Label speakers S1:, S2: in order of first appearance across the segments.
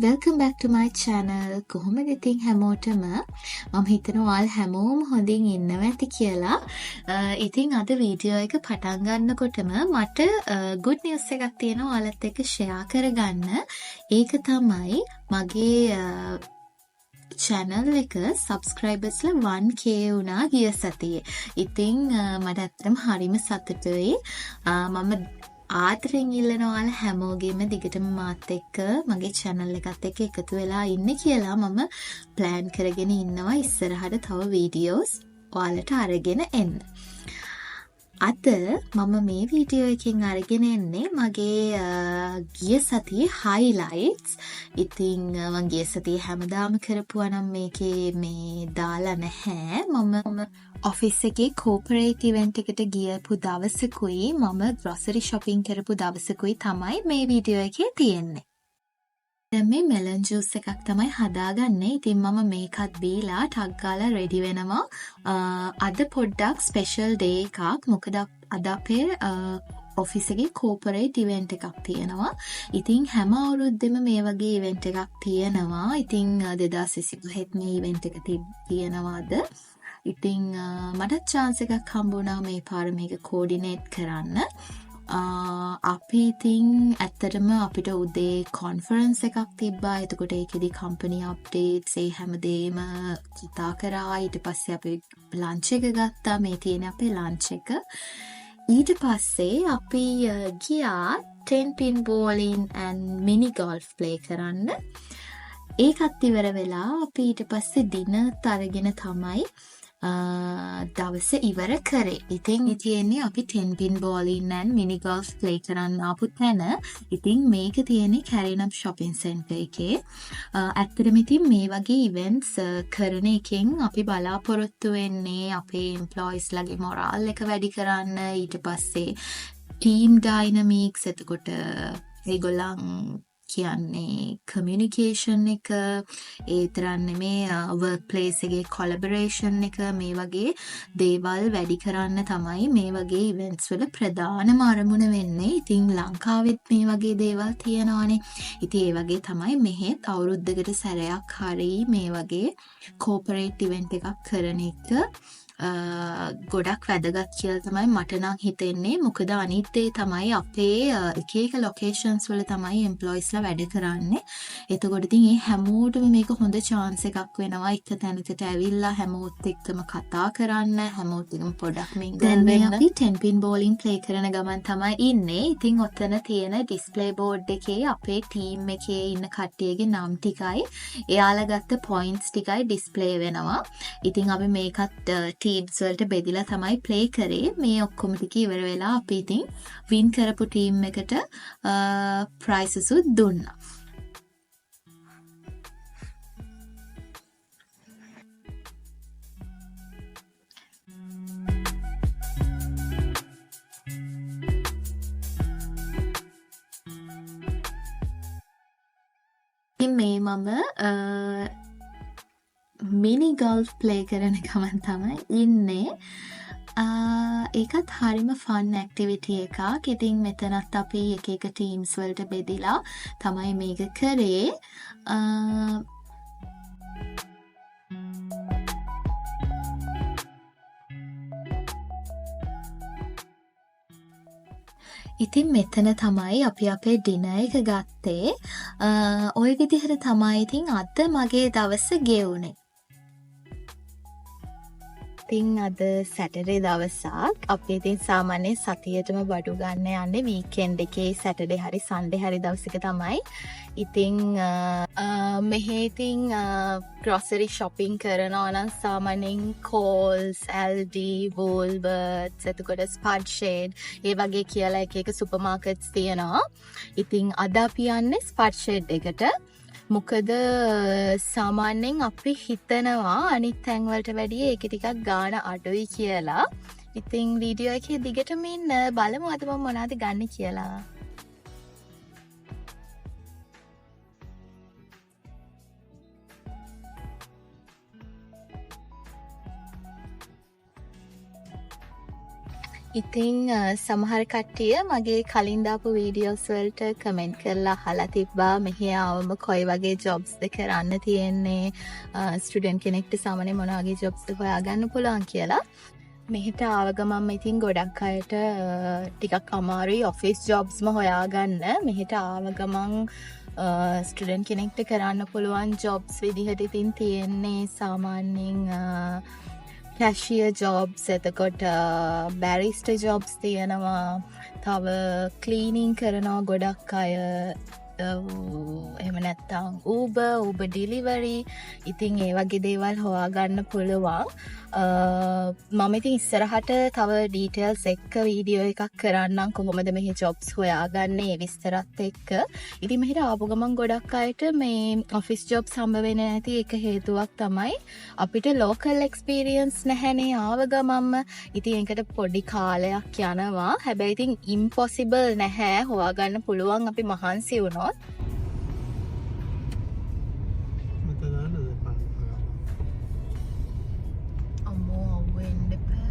S1: Welcome back to my channel. කොහොමද ඉතින් හැමෝටම? මම හිතනවා ඔයාලා හැමෝම හොඳින් ඉන්නවා ඇති කියලා. ඉතින් අද වීඩියෝ එක පටන් ගන්නකොටම මට good news එකක් තියෙනවා ඔයාලත් එක්ක ෂෙයා කරගන්න. ඒක තමයි මගේ channel එක subscribers ලා 1K වුණා ගිය සතියේ. ඉතින් මට ඇත්තටම හරිම සතුටුයි. මම ආදරෙන් ඉල්ලන ඔයාලා හැමෝගෙම දිගටම මාත් එක්ක මගේ channel එකත් එක්ක එකතු වෙලා ඉන්න කියලා මම plan කරගෙන ඉන්නවා ඉස්සරහට තව videos ඔයාලට අරගෙන එන්න. අද මම මේ වීඩියෝ එකෙන් අරගෙන එන්නේ මගේ ගිය සතියේ highlights. ඉතින් මං ගිය සතියේ හැමදාම කරපුවා නම් මේකේ මේ දාලා නැහැ. මම ඔෆිස් එකේ කෝපරේට් ඉවෙන්ට් එකට ගියපු දවසකුයි මම ග්‍රොසරි shopping කරපු දවසකුයි තමයි මේ වීඩියෝ එකේ තියෙන්නේ. දැන් මේ මෙලන් ජූස් එකක් තමයි හදාගන්නේ. ඉතින් මම මේකත් බීලා ටක් ගාලා රෙඩි වෙනවා. අද පොඩ්ඩක් ස්පෙෂල් ඩේ එකක්. මොකද අද අපේ ඔෆිස් එකේ කෝපරේට් ඉවෙන්ට් එකක් තියෙනවා. ඉතින් හැම අවුරුද්දෙම මේ වගේ ඉවෙන්ට් එකක් තියෙනවා. ඉතින් 2025 මේ ඉවෙන්ට් එක තියෙනවා අද. ඉතින් මට චාන්ස් එකක් හම්බුණා මේ පාර මේක කෝඩිනේට් කරන්න. අපි ඉතින් ඇත්තටම අපිට උදේ කොන්ෆරන්ස් එකක් තිබ්බා. එතකොට ඒකෙදි කම්පනි අප්ඩේට්ස් ඒ හැමදේම කතා කරා. ඊට පස්සේ අපි ලන්ච් එක ගත්තා. මේ තියෙන අපේ ලන්ච් එක. ඊට පස්සේ අපි ගියා 10 pin bowling and mini golf play කරන්න. ඒකත් ඉවර වෙලා අපි ඊට පස්සේ ඩිනර් අරගෙන තමයි දවස ඉවර කරේ. ඉතින් මේ තියෙන්නේ අපි 10 pin bowling and mini golf play කරන්න ආපු තැන. ඉතින් මේක තියෙන්නේ කැරිනම් shopping center එකේ. ඇත්තටම ඉතින් මේ වගේ events කරන එකෙන් අපි බලාපොරොත්තු වෙන්නේ අපේ employees ලගේ morale එක වැඩි කරන්න, ඊට පස්සේ team dynamics, එතකොට ඒගොල්ලන් කියන්නේ communication එක, ඒ විතරක් නෙමේ, workplace එකේ collaboration එක, මේ වගේ දේවල් වැඩි කරන්න තමයි මේ වගේ events වල ප්‍රධානම අරමුණ වෙන්නේ. ඉතින් ලංකාවෙත් මේ වගේ දේවල් තියෙනවානේ. ඉතින් ඒ වගේ තමයි මෙහෙත් අවුරුද්දකට සැරයක් හරි මේ වගේ corporate event එකක් කරන එක ගොඩක් වැදගත් කියලා තමයි මට නම් හිතෙන්නේ. මොකද අනිත් දේ තමයි අපේ එක එක ලොකේෂන්ස් වල තමයි එම්ප්ලොයිස්ලා වැඩ කරන්නේ. එතකොට ඉතින් ඒ හැමෝටම මේක හොඳ චාන්ස් එකක් වෙනවා එක තැනකට ඇවිල්ලා හැමෝත් එක්කම කතා කරන්න, හැමෝත් එක්කම පොඩක් මිංගල් දැන් මේ වෙන්න. අපි 10 pin bowling play කරන ගමන් තමයි ඉන්නේ. ඉතින් ඔතන තියෙන ඩිස්ප්ලේ බෝඩ් එකේ අපේ ටීම් එකේ ඉන්න කට්ටියගේ නම් ටිකයි එයාලා ගත්ත පොයින්ට්ස් ටිකයි ඩිස්ප්ලේ වෙනවා. ඉතින් අපි මේකත් ටීම්ස් වලට බෙදිලා තමයි ප්ලේ කරේ. මේ ඔක්කොම ටික ඉවර වෙලා අපි ඉතින් වින් කරපු ටීම් එකට ප්‍රයිසස් උත් දුන්නා. ඉතින් මේ මම මිනි ගෝල්ෆ් ප්ලේ කරන ගමන් තමයි ඉන්නේ. ඒකත් හරිම ෆන් ඇක්ටිවිටි එකක්. ඉතින් මෙතනත් අපි එක එක ටීම්ස් වලට බෙදිලා තමයි මේක කරේ. ඉතින් මෙතන තමයි අපි අපේ ඩිනර් එක ගත්තේ. ඔය විදිහට තමයි ඉතින් අද මගේ දවස ගෙවුනේ. ඉතින් අද සැටර්ඩේ දවසක්. අපි ඉතින් සාමාන්‍යයෙන් සතියේටම බඩු ගන්න යන්නේ වීකෙන්ඩ් එකේ සැටර්ඩේ හරි සන්ඩේ හරි දවසක තමයි. ඉතින් මෙහෙ ඉතින් ග්‍රොසරි shopping කරනවා නම් සාමාන්‍යයෙන් Coles, Aldi, Woolworths, එතකොට Spud Shed ඒ වගේ කියලා එක එක සුපර් මාකට්ස් තියෙනවා. ඉතින් අද අපි යන්නේ Spud Shed එකට. මොකද සාමාන්‍යයෙන් අපි හිතනවා අනිත් තැන් වලට වැඩිය ඒක ටිකක් ගාණ අඩුයි කියලා. ඉතින් වීඩියෝ එකේ දිගටම ඉන්න බලමු අද මම මොනවද ගන්න කියලා. ඉතින් සමහර කට්ටිය මගේ කලින් දාපු වීඩියෝස් වලට කමෙන්ට් කරලා අහලා තිබ්බා මෙහි ආවම කොයි වගේ ජොබ්ස්ද කරන්න තියෙන්නේ, ස්ටුඩන්ට් කෙනෙක්ට සාමාන්‍යයෙන් මොන වගේ ජොබ්ස්ද හොයාගන්න පුළුවන් කියලා. මෙහෙට ආව ගමන්ම ඉතින් ගොඩක් අයට ටිකක් අමාරුයි ඔෆිස් ජොබ්ස්ම හොයාගන්න. මෙහෙට ආව ගමන් ස්ටුඩන්ට් කෙනෙක්ට කරන්න පුළුවන් ජොබ්ස් විදිහට ඉතින් තියෙන්නේ සාමාන්‍යයෙන් කැෂියර් ජොබ්ස්, එතකොට බැරිස්ටර් ජොබ්ස් තියෙනවා, තව ක්ලීනින් කරනවා ගොඩක් අය, එහෙම නැත්නම් Uber, Uber delivery. ඉතින් ඒ වගේ දේවල් හොයාගන්න පුළුවන්. මම ඉතින් ඉස්සරහට තව ඩීටේල්ස් එක්ක වීඩියෝ එකක් කරන්නම් කොහොමද මෙහි ජොබ්ස් හොයාගන්නේ ඒ විස්තරත් එක්ක. ඉතින් මෙහෙට ආපු ගමන් ගොඩක් අයට මේ ඔෆිස් ජොබ්ස් හම්බ වෙන්නේ නැති එක හේතුවක් තමයි අපිට ලෝකල් එක්ස්පීරියන්ස් නැහැනේ ආව ගමන්ම. ඉතින් ඒකට පොඩි කාලයක් යනවා. හැබැයි ඉතින් ඉම්පොසිබල් නැහැ, හොයාගන්න පුළුවන් අපි මහන්සි වුණොත්. අම්මෝ අවුව එන්න එපා.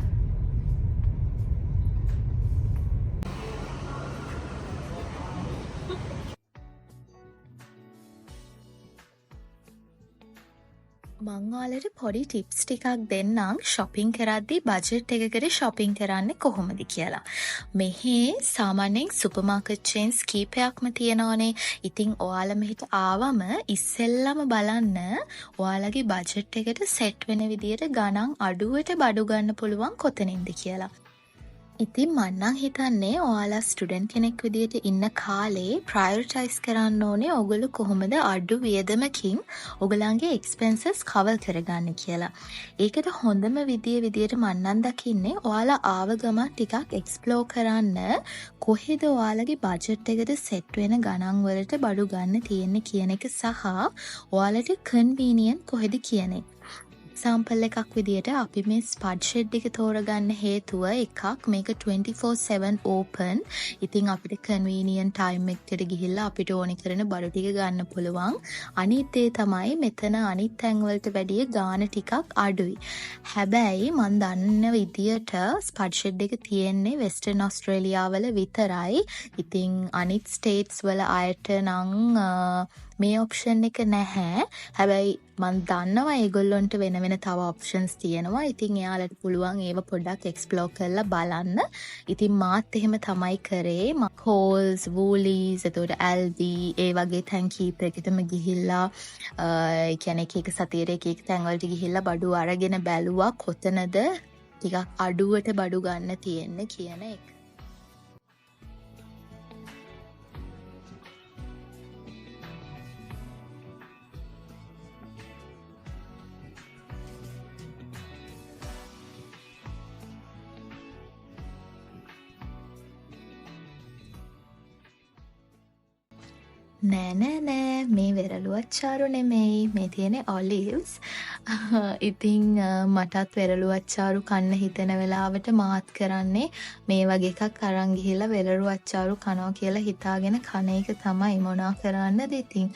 S1: මං ඔයාලට පොඩි ටිප්ස් ටිකක් දෙන්නම් ෂොපින් කරද්දි බජට් එකකට ෂොපින් කරන්නේ කොහොමද කියලා. මෙහි සාමාන්‍යයෙන් සුපර් මාකට් චේන්ස් කීපයක්ම තියෙනවනේ. ඉතින් ඔයාලා මෙහෙට ආවම ඉස්සෙල්ලම බලන්න ඔයාලගේ බජට් එකට සෙට් වෙන විදියට ගණන් අඩුවට බඩු ගන්න පුළුවන් කොතනින්ද කියලා. ඉතින් මං නම් හිතන්නේ ඔයාලා ස්ටුඩන්ට් කෙනෙක් විදියට ඉන්න කාලේ ප්‍රයොරිටයිස් කරන්න ඕනේ ඔයගොල්ලෝ කොහොමද අඩු වියදමකින් ඔයගොල්ලන්ගේ එක්ස්පෙන්සස් කවර් කරගන්නේ කියලා. ඒකට හොඳම විදිය විදියට මං නම් දකින්නේ ඔයාලා ආව ගමන් ටිකක් එක්ස්ප්ලෝර් කරන්න කොහෙද ඔයාලගේ බජට් එකට සෙට් වෙන ගණන් වලට බඩු ගන්න තියෙන්නේ කියන එක සහ ඔයාලට කන්වීනියන්ට් කොහෙද කියන එක. එක්සාම්පල් එකක් විදියට අපි මේ ස්පඩ් ෂෙඩ් එක තෝරගන්න හේතුව එකක් මේක 24/7 ඕපන්. ඉතින් අපිට කන්වීනියන්ට් ටයිම් එකකට ගිහිල්ලා අපිට ඕනි කරන බඩු ටික ගන්න පුළුවන්. අනිත් දේ තමයි මෙතන අනිත් තැන් වලට වැඩිය ගාණ ටිකක් අඩුයි. හැබැයි මං දන්න විදියට ස්පඩ් ෂෙඩ් එක තියෙන්නේ වෙස්ටර්න් ඔස්ට්‍රේලියා වල විතරයි. ඉතින් අනිත් ස්ටේට්ස් වල අයට නම් මේ ඔප්ෂන් එක නැහැ. හැබැයි මං දන්නවා ඒගොල්ලොන්ට වෙන වෙන තව ඔප්ෂන්ස් තියෙනවා. ඉතින් එයාලට පුළුවන් ඒව පොඩ්ඩක් එක්ස්ප්ලෝර් කරලා බලන්න. ඉතින් මාත් එහෙම තමයි කරේ. මං කෝල්ස්, වූලීස්, එතකොට ඇල්ඩි ඒ වගේ තැන් කීපයකටම ගිහිල්ලා, ඒ කියන්නේ එක එක සතියේ එක එක තැන් වලට ගිහිල්ලා බඩු අරගෙන බැලුවා කොතනද ටිකක් අඩුවට බඩු ගන්න තියෙන්නේ කියන එක. නෑ නෑ නෑ, මේ වෙරළු අච්චාරු නෙමෙයි, මේ තියෙන්නේ ඔලිව්ස්. ඉතින් මටත් වෙරළු අච්චාරු කන්න හිතෙන වෙලාවට මාත් කරන්නේ මේ වගේ එකක් අරන් ගිහිල්ලා වෙරළු අච්චාරු කනවා කියලා හිතාගෙන කන එක තමයි. මොනා කරන්නද ඉතින්.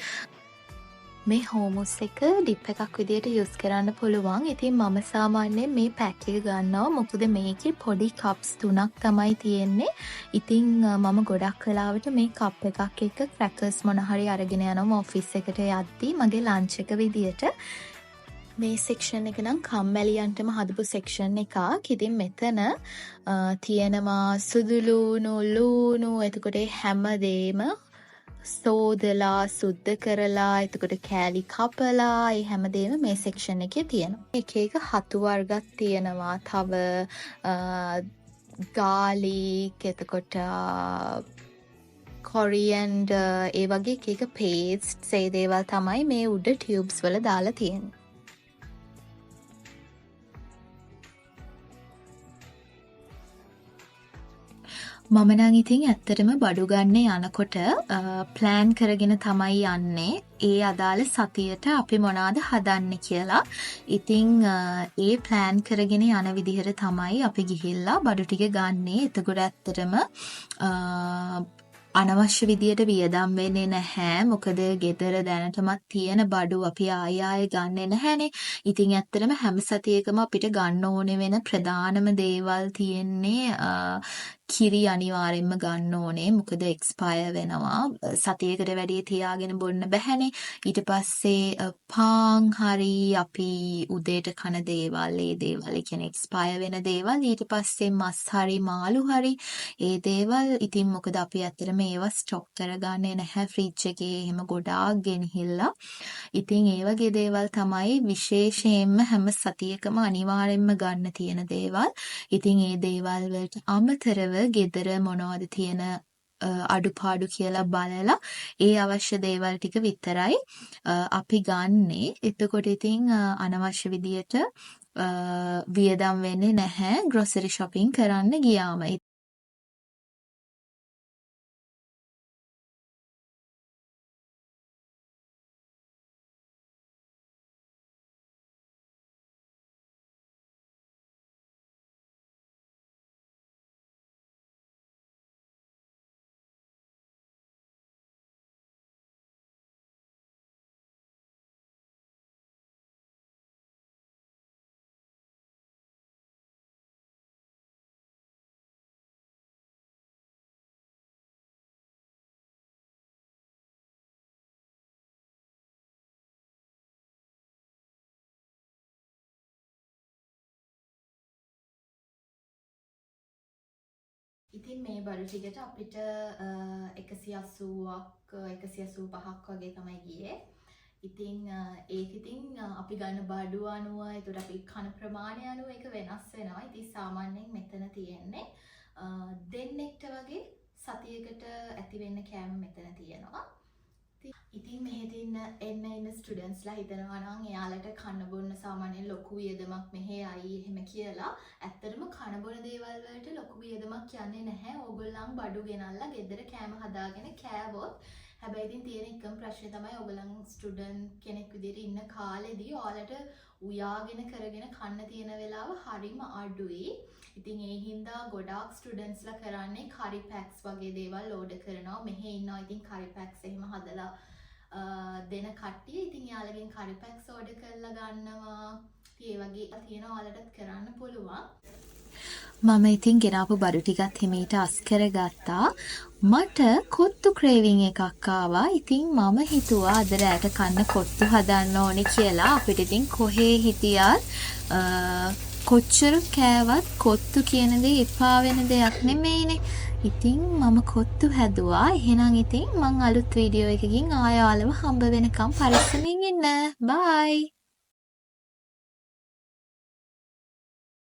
S1: මේ හෝමුස් එක ඩිප් එකක් විදියට යූස් කරන්න පුළුවන්. ඉතින් මම සාමාන්‍යයෙන් මේ පැක් එක ගන්නවා. මොකද මේකේ පොඩි කප්ස් තුනක් තමයි තියෙන්නේ. ඉතින් මම ගොඩක් වෙලාවට මේ කප් එකක් එක්ක ක්‍රැකර්ස් මොන හරි අරගෙන යනවා ඔෆිස් එකට යද්දි මගේ ලන්ච් එක විදියට. මේ සෙක්ෂන් එක නම් කම්මැලියන්ටම හදපු සෙක්ෂන් එකක්. ඉතින් මෙතන තියෙනවා සුදු ලූණු, ලූණු, එතකොට ඒ හැමදේම සෝදලා, සුද්ධ කරලා, එතකොට කෑලි කපලා, ඒ හැමදේම මේ සෙක්ෂන් එකේ තියෙනවා. එක එක හතු වර්ගත් තියෙනවා. තව ගාලික්, එතකොට කොරියන්ඩර්, ඒ වගේ එක එක පේස්ට්ස්, ඒ දේවල් තමයි මේ උඩ ටියුබ්ස් වල දාලා තියෙන්නේ. මම නම් ඉතින් ඇත්තටම බඩු ගන්න යනකොට ප්ලෑන් කරගෙන තමයි යන්නේ. ඒ අදාළ සතියට අපි මොනවාද හදන්නේ කියලා. ඉතින් ඒ ප්ලෑන් කරගෙන යන විදිහට තමයි අපි ගිහිල්ලා බඩු ටික ගන්නේ. එතකොට ඇත්තටම අනවශ්‍ය විදියට වියදම් වෙන්නේ නැහැ. මොකද ගෙදර දැනටමත් තියෙන බඩු අපි ආයෙ ආයෙ ගන්නෙ නැහැනේ. ඉතින් ඇත්තටම හැම සතියකම අපිට ගන්න ඕනේ වෙන ප්‍රධානම දේවල් තියෙන්නේ කිරි අනිවාර්යෙන්ම ගන්න ඕනේ. මොකද එක්ස්පයර් වෙනවා. සතියකට වැඩිය තියාගෙන බොන්න බැහැනේ. ඊට පස්සේ පාන් හරි අපි උදේට කන දේවල්, ඒ දේවල්, ඒ කියන්නේ එක්ස්පයර් වෙන දේවල්. ඊට පස්සේ මස් හරි මාළු හරි ඒ දේවල්. ඉතින් මොකද අපි ඇත්තටම ඒවා ස්ටොක් කරගන්නේ නැහැ ෆ්‍රිජ් එකේ එහෙම ගොඩාක් ගෙනහිල්ලා. ඉතින් ඒ වගේ දේවල් තමයි විශේෂයෙන්ම හැම සතියකම අනිවාර්යෙන්ම ගන්න තියෙන දේවල්. ඉතින් ඒ දේවල් වලට අමතරව ගෙදර මොනවද තියෙන අඩුපාඩු කියලා බලලා ඒ අවශ්‍ය දේවල් ටික විතරයි අපි ගන්නෙ. එතකොට ඉතින් අනවශ්‍ය විදියට වියදම් වෙන්නේ නැහැ ග්‍රොසරි shopping කරන්න ගියාම. ඉතින් මේ බඩු ටිකට අපිට 180ක් 185ක් වගේ තමයි ගියේ. ඉතින් ඒක ඉතින් අපි ගන්න බඩු අනුව, ඒතකොට අපි කන ප්‍රමාණය අනුව ඒක වෙනස් වෙනවා. ඉතින් සාමාන්‍යයෙන් මෙතන තියෙන්නේ දෙන්නෙක්ට වගේ සතියකට ඇති වෙන්න කෑම මෙතන තියෙනවා. ඉතින් මෙහෙට එන්න ඉන්න ස්ටුඩන්ට්ස්ලා හිතනවා නම් එයාලට කන්න බොන්න සාමාන්‍යයෙන් ලොකු වියදමක් මෙහෙ යයි එහෙම කියලා. ඇත්තටම කන බොන දේවල් වලට ලොකු වියදමක් යන්නේ නැහැ. ඕගොල්ලන් බඩු ගෙනල්ලා ගෙදර කෑම හදාගෙන කෑවොත්. හැබැයි ඉතින් තියෙන එකම ප්‍රශ්නේ තමයි ඕගොල්ලන් ස්ටුඩන්ට් කෙනෙක් විදිහට ඉන්න කාලෙදී ඔයාලට උයාගෙන කරගෙන කන්න තියෙන වෙලාව හරිම අඩුයි. ඉතින් ඒ හින්දා ගොඩාක් ස්ටුඩන්ට්ස්ලා කරන්නේ කරි පැක්ස් වගේ දේවල් ඕඩර් කරනවා. මෙහෙ ඉන්නවා ඉතින් කරි පැක්ස් එහෙම හදලා දෙන කට්ටිය. ඉතින් එයාලගෙන් කරි පැක්ස් ඕඩර් කරලා ගන්නවා. ඉතින් ඒ වගේ තියෙනවා ඔයාලටත් කරන්න පුළුවන්. මම ඉතින් ගෙනාපු බඩු ටිකත් හිමීට අස් කරගත්තා. මට කොත්තු ක්‍රේවිං එකක් ආවා. ඉතින් මම හිතුවා අද රෑට කන්න කොත්තු හදන්න ඕනේ කියලා. අපිට ඉතින් කොහේ හිටියත් කොච්චර කෑවත් කොත්තු කියන දේ එපා වෙන දෙයක් නෙමෙයිනේ. ඉතින් මම කොත්තු හැදුවා. එහෙනම් ඉතින් මං අලුත් වීඩියෝ එකකින් ආය ඔයාලව හම්බ වෙනකම් පරිස්සමින් ඉන්න. බයි.